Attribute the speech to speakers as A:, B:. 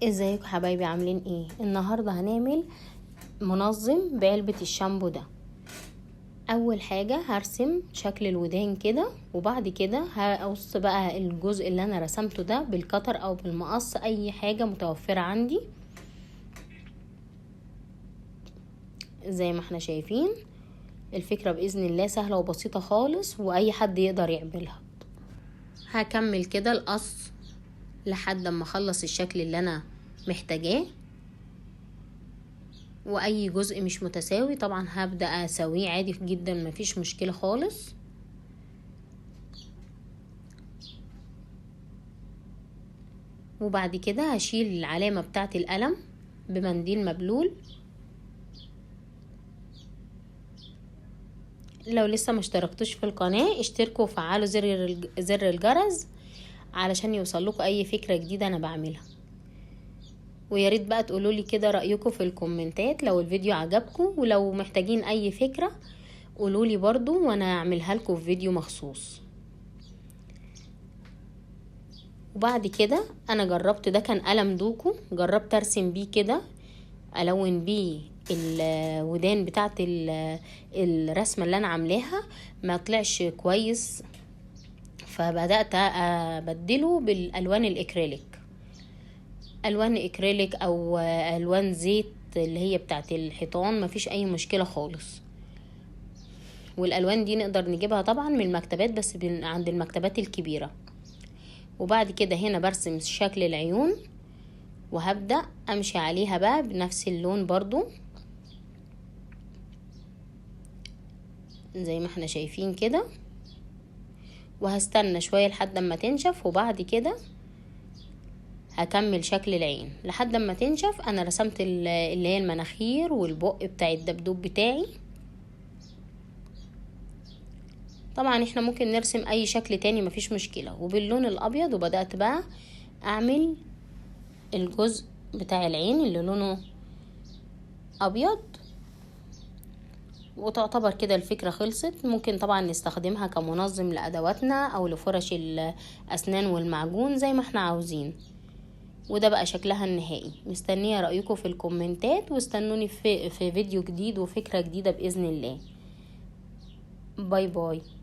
A: ازيكم حبايبي، عاملين ايه؟ النهارده هنعمل منظم بعلبة الشامبو ده. اول حاجة هرسم شكل الودان كده، وبعد كده هقص بقى الجزء اللي انا رسمته ده بالكتر او بالمقص، اي حاجة متوفرة عندي زي ما احنا شايفين. الفكرة بإذن الله سهلة وبسيطة خالص، واي حد يقدر يعملها. هكمل كده القص لحد ما اخلص الشكل اللي انا محتاجاه، واي جزء مش متساوي طبعا هبدأ اسويه عادي جدا، مفيش مشكلة خالص. وبعد كده هشيل العلامة بتاعت القلم بمنديل مبلول. لو لسه ما اشتركتوش في القناة اشتركوا وفعلوا زر الجرس علشان يوصلكوا اي فكرة جديدة انا بعملها. ويا ريت بقى تقولوا لي كده رأيكم في الكومنتات لو الفيديو عجبكم، ولو محتاجين اي فكرة قولوا لي برضو وانا اعملها لكم في فيديو مخصوص. وبعد كده انا جربت، ده كان قلم دوكو، جربت ارسم بيه كده، الون بيه الودان بتاعت الرسمة اللي انا عاملاها، ما طلعش كويس، فبدأت ابدله بالالوان الاكريليك، الوان اكريليك او الوان زيت اللي هي بتاعت الحيطان، مفيش اي مشكلة خالص. والالوان دي نقدر نجيبها طبعا من المكتبات، بس عند المكتبات الكبيرة. وبعد كده هنا برسم شكل العيون، وهبدأ امشي عليها بقى بنفس اللون برضو زي ما احنا شايفين كده، وهستنى شوية لحد ما تنشف، وبعد كده هكمل شكل العين لحد ما تنشف. انا رسمت اللي هي المناخير والبق بتاع الدبدوب بتاعي. طبعا احنا ممكن نرسم اي شكل تاني مفيش مشكلة، وباللون الابيض. وبدأت بقى اعمل الجزء بتاع العين اللي لونه ابيض، وتعتبر كده الفكرة خلصت. ممكن طبعا نستخدمها كمنظم لأدواتنا او لفرش الاسنان والمعجون زي ما احنا عاوزين. وده بقى شكلها النهائي. مستنية رأيكم في الكومنتات، واستنوني في فيديو جديد وفكرة جديدة بإذن الله. bye bye.